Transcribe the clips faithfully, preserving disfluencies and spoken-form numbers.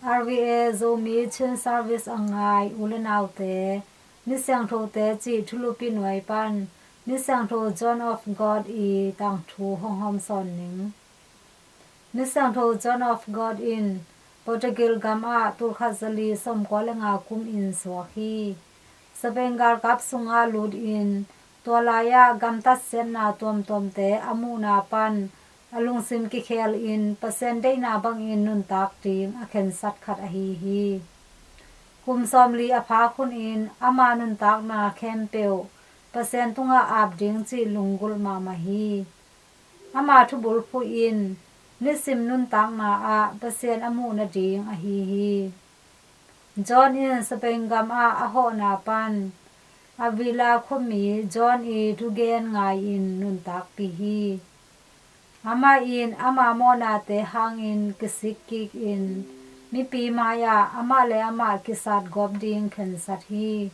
R V A Zomi Chin Service a ngai u le naute, Misiangthote cih thulupi nuai pan Misiangtho John of God i tangthu hong hawmsawn ning. Misiangtho John of God in Portugal gam ah tulkhat zali sawmkua le nga kum in suak hi. Spain galkap sungah lut in tua lai-ah gamtat siatna tuamtuamte a muhna pan a lungsim kikhel in Pasian deihna bangin nuntak ding a khensat khat ahi hi. Kum sawmli a phak hunin ama nuntakna khempeuh Pasian tungah ap ding cih lunggulh mahmah hi. Ama thubulphuh in nisim nuntakna ah Pasian a muh nading ahi hi. John in Spain gam ah a hawhna pan Avila khuami John i thugen ngai-in nuntakpih hi. Amah in ama mawhnate hangin kisik kikin mipi mai-ah amah le amah kisat gawp ding khensat hi.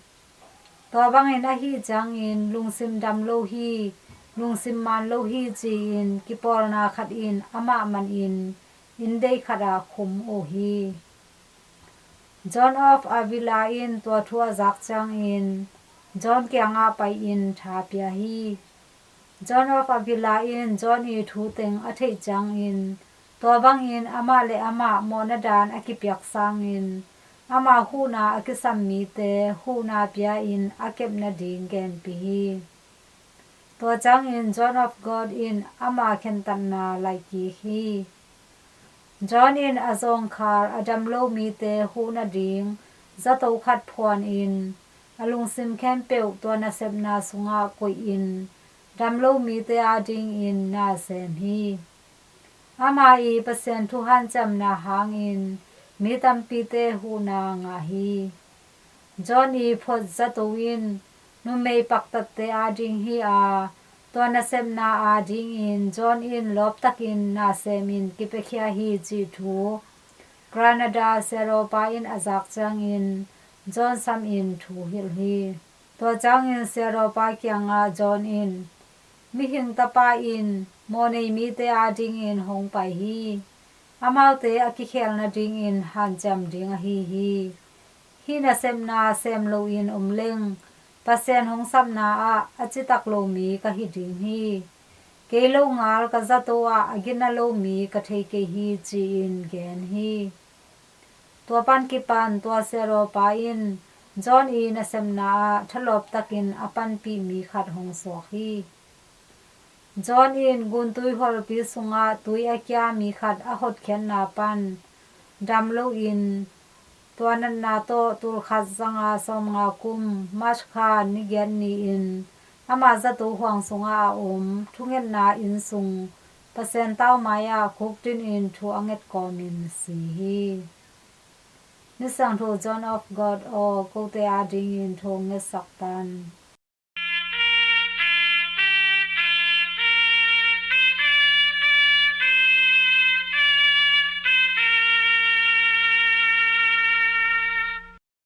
Tua bangin ahih ciangin lungsim dam lo hi, lungsim man lo hi ci-in kipawlna khat in amah manin inndei khatah khum uh hi. John of Avila in tua thu a zak ciangin John kiangah pai-in tha pia hi. John of Avila in John i thu teng a theih ciangin tua bangin amah le amah mawhna dan a kipiak sangin ama huhna a kisam mite huhna pia-in a kep nading genpih hi. Tua ciangin John of God in ama khentatna laihkik hi. John in a zawngkhal a dam lo mite huh nading zato khat phuanin a lungsim khempeuh tua nasepna sungah koihin dam lo mite adingin na sem hi. Ama i Pasian thu hanciamna hangin mi tampite huhna ngah hi. John i phuat zato in numei paktatte ading hi a, tua nasepna adingin John in lawptakin na semin kipiakhia hi cih thu Granada siadawpa in a zak ciangin John samin thu hilh hi. Tua ciangin siadawpa kiangah John in, Mihing Tapa in mawhnei mite adingin hong pai hi. Amaute a kikhel nadingin hanciam ding ahi hi. Hih nasepna sem loin om leng Pasian hong sapna ah a citak lo mi ka hi ding hi. Kei lo ngal ka zato ah a gina lo mi ka thei kei hi, ci-in gen hi. Tua pan kipan tua siadawpa in John i nasepna ah thalawptakin a panpih mi khat hong suak hi. John in guntui hualpi sungah tui a kia mi khat a hotkhiatna pan dam loin tua natna tawh tulkhat zanga sawmnga kum March kha ni giat ni-in ama zato huang sungah a om thungetna inn sung Pasian tau mai-ah khukdinin thu a nget kawmin si hi. Misiangtho John of God aw, kote adingin thu hong ngetsak tan.